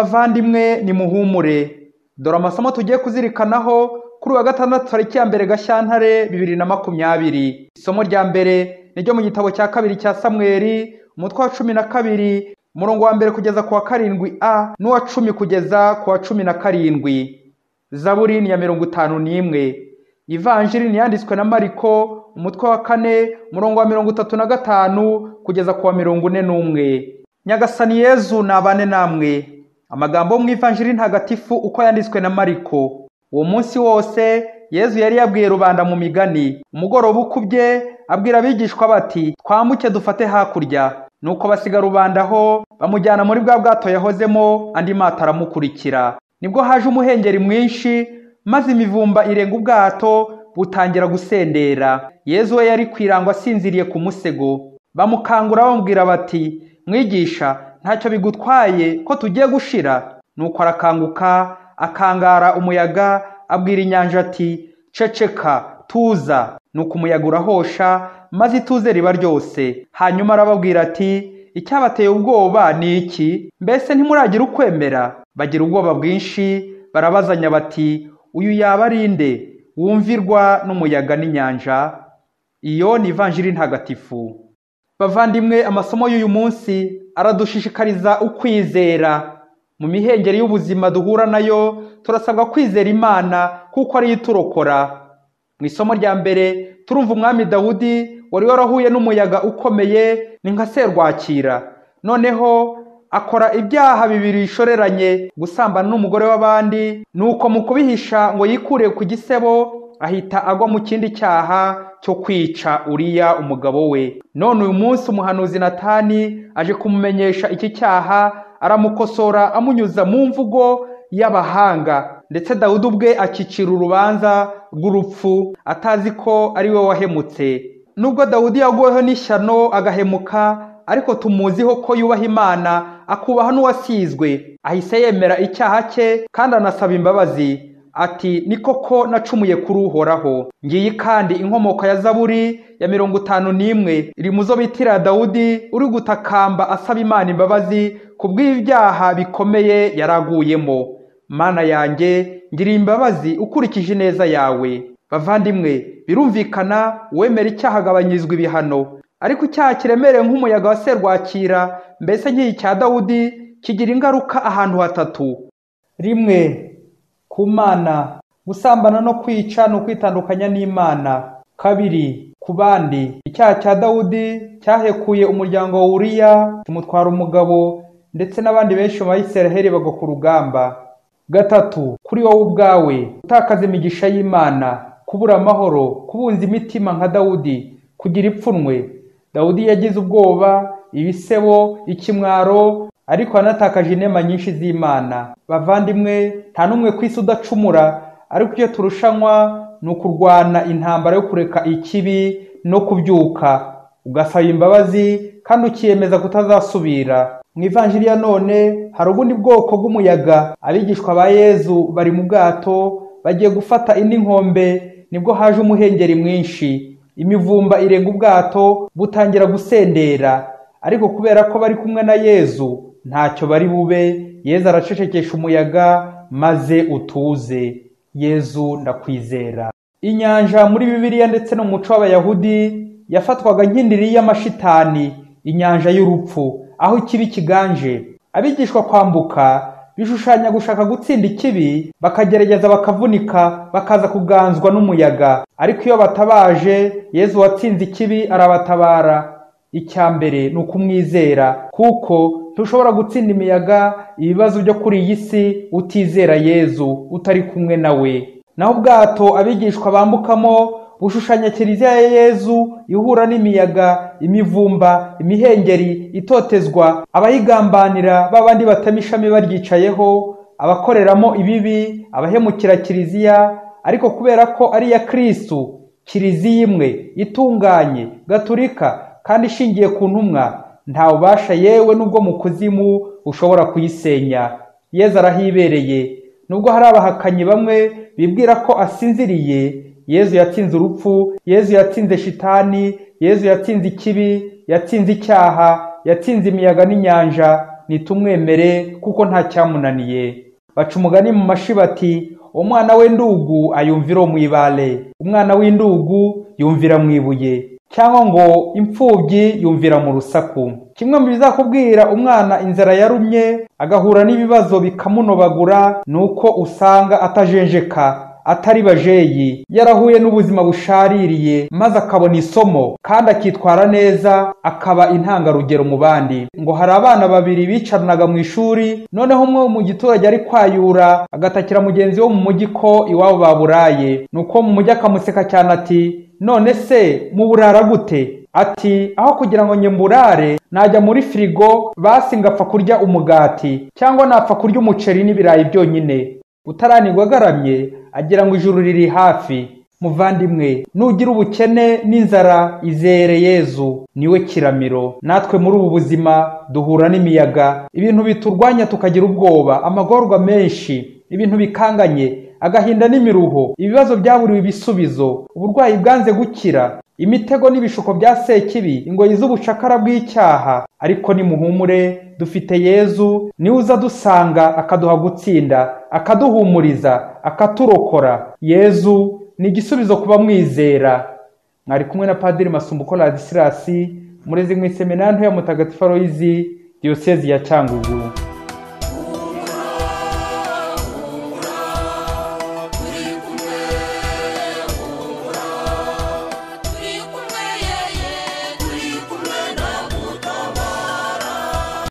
Bavandimwe, nimuhumure. Dore amasomo tugiye kuzirikanaho kuri uwa gatandatu tariki ya 1 Gashyantare 2020. Isomo rya mbere niryo mu gitabo cya 2 cya Samweli, umutwe wa 12, umurongo wa 1 kugeza ku wa 7a n'uwa 10 kugeza ku wa 17. Zaburi ni ya 51. Ivanjiri ni yanditswe na Mariko, umutwe wa 4, umurongo wa 35 kugeza ku wa 41. Nyagasani Yezu nabane namwe. Amagambo mu Ivanjiri ntagatifu uko yanditswe na Mariko. Uwo munsi wose Yezu yari yabwiye rubanda mu migani. Umugoroba ukubye abwira abigishwa bati: twambuke dufate hakurya. Nuko basiga rubanda aho, bamujyana muri bwa bwato yahozemo, andi mato aramukurikira. Nibwo haje umuhengeri mwinshi, maze imivumba irenga ubwato butangira gusendera. Yezu we yari kwirangwa asinziriye ku musego. Bamukangura bamubwira bati: Mwigisha, ntacyo bigutwaye ko tugiye gushira? Nuko arakanguka, akangara umuyaga, abwira inyanja ati: ceceka, tuza. Nuko umuyaga urahosha, maze ituze riba ryose. Hanyuma arababwira ati: icyabateye ubwoba ni iki? Mbese ntimuragira ukwemera? Bagira ubwoba bwinshi, barabazanya bati: uyu yaba ari nde wumvirwa n'umuyaga n'inyanja? Iyo ni Ivanjiri ntagatifu. Bavandimwe, amasomo y'uyu munsi aradushishikariza ukwizera. Mu mihengeri y'ubuzima duhura nayo, turasabwa kwizera Imana kuko ariyo iturokora. Mu isomo rya mbere turumva umwami Dawudi wari warahuye n'umuyaga ukomeye, ni nka serwakira. Noneho akora ibyaha bibiri bishoreranye, gusambana n'umugore w'abandi, nuko mu kubihisha ngo yikure ku gisebo ahita agwa mu kindi cyaha cyo kwica Uriya umugabo we. None uyu munsi umuhanuzi Natani aje kumumenyesha iki cyaha, aramukosora amunyuza mu mvugo y'abahanga, ndetse Dawudi ubwe akicira urubanza rw'urupfu atazi ko ari we wahemutse. Nubwo Dawudi yaguweho n'ishyano agahemuka, ariko tumuziho ko yubaha Imana, akubaha n'uwasizwe. Ahise yemera icyaha cye kandi anasaba imbabazi ati: ni koko nacumuye kuri Uhoraho. Ngiyi kandi inkomoko ya Zaburi ya 51 iri mu zo bitira Dawudi uri gutakamba asaba Imana imbabazi kubw'ibyaha bikomeye yaraguyemo. Mana yanjye, ngiriye imbabazi ukurikije ineza yawe. Bavandimwe, birumvikana uwemera icyaha agabanyirizwa ibihano, ariko icyaha kiremereye nk'umuyaga wa serwakira, mbese nk'iyi cya Dawudi, kigira ingaruka ahantu hatatu. Rimwe, ku Mana. Gusambana no kwica ni ukwitandukanya n'Imana. Kabiri, ku bandi. Icyaha cya Dawudi cyahekuye umuryango wa Uriya, kimutwara umugabo, ndetse n'abandi benshi mu Bayisiraheli bagwa ku rugamba. Gatatu, kuri wowe ubwawe. Gutakaza imigisha y'Imana, kubura amahoro, kubunza imitima nka Dawudi, kugira ipfunwe. Dawudi yagize ubwoba, ibisebo, ikimwaro, ariko anatakaje inema nyinshi z'Imana. Bavandimwe, nta n'umwe ku isi udacumura, ariko icyo turushanwa ni ukurwana intambara yo kureka ikibi no kubyuka, ugasaba imbabazi kandi ukiyemeza kutazasubira. Mu Ivanjiri ya none hari ubundi bwoko bw'umuyaga. Abigishwa ba Yezu bari mu bwato bagiye gufata indi nkombe, nibwo haje umuhengeri mwinshi, imivumba irenga ubwato butangira gusendera. Ariko kubera ko bari kumwe na Yezu ntacyo bari bube. Yezu aracecekesha umuyaga maze utuze. Yezu ndakwizera. Inyanja muri Bibiliya ndetse no mu muco w'Abayahudi yafatwaga nk'indiri y'amashitani, inyanja y'urupfu, aho ikibi kiganje. Abigishwa kwambuka bishushanya gushaka gutsinda ikibi, bakagerageza bakavunika, bakaza kuganzwa n'umuyaga. Ariko iyo batabaje Yezu watsinze ikibi arabatabara. Icya mbere ni ukumwizera, kuko ntushobora gutsinda imiyaga, ibibazo byo kuri iyi si utizera Yezu, utari kumwe nawe. Naho ubwato abigishwa bambukamo bushushanya Kiliziya ya Yezu ihura n'imiyaga, imivumba, imihengeri, itotezwa, abayigambanira babandi batema ishami baryicayeho, abakoreramo ibibi, abahemukira Kiliziya. Ariko kubera ko ari iya Kristu, Kiliziya imwe itunganye, gaturika kandi ishingiye ku ntumwa, nta ubasha yewe nubwo mu kuzimu ushobora kuyisenya. Yezu arahibereye. Nubwo hari abahakanyi bamwe bibwira ko asinziriye, Yezu yatsinze urupfu, Yezu yatsinze shitani, Yezu yatsinze ikibi, yatsinze icyaha, yatsinze imiyaga n'inyanja. nitumwemere kuko nta cyamunaniye. Baca umugani mu mashi bati umwana w'indugu ayumvira mu ibale, umwana w'indugu yumvira mu ibuye, cyangwa ngo imfubyi yumvira mu rusaku. Kimwe mu bizakubwira umwana inzara yarumye agahura n'ibibazo bikamunobagura, ni uko usanga atajenjeka, atari bajeyi, yarahuye n'ubuzima bushaririye, maze akabona isomo kandi akitwara neza, akaba intangarugero mu bandi. Ngo hari abana babiri bicaranaga mu ishuri, noneho umwe mu giturage ari kwayura agatakira mugenzi wo mu mujyi ko iwabo baburaye. Nuko mu mujyi akamuseka cyane ati none se muburara gute? Ati aho kugira ngo njye mburare najya muri firigo basi ngapfa kurya umugati, cyangwa napfa kurya umuceri n'ibirayi byonyine. Utaranigwa agaramye agira ngo ijuru riri hafi. Muvandimwe, nugira ubukene n'inzara izere Yezu, niwe kiramiro. Natwe muri ubu buzima duhura n'imiyaga, ibintu biturwanya tukagira ubwoba, amagorwa menshi, ibintu bikanganye, agahinda n'imiruho, ibibazo byaburiwe ibisubizo, uburwayi bwanze gukira, imitego n'ibishuko bya sekibi, ingoyi z'ubucakara bw'icyaha. Ariko nimuhumure, dufite Yezu, niwe uza dusanga akaduha gutsinda, akaduhumuriza, akaturokora. Yezu ni igisubizo ku bamwizera. Mwari kumwe na Padiri Masumbuko Ladislas, murezi mu iseminari nto ya Mutagatifu Aloyizi, Diyosezi ya Cyangugu.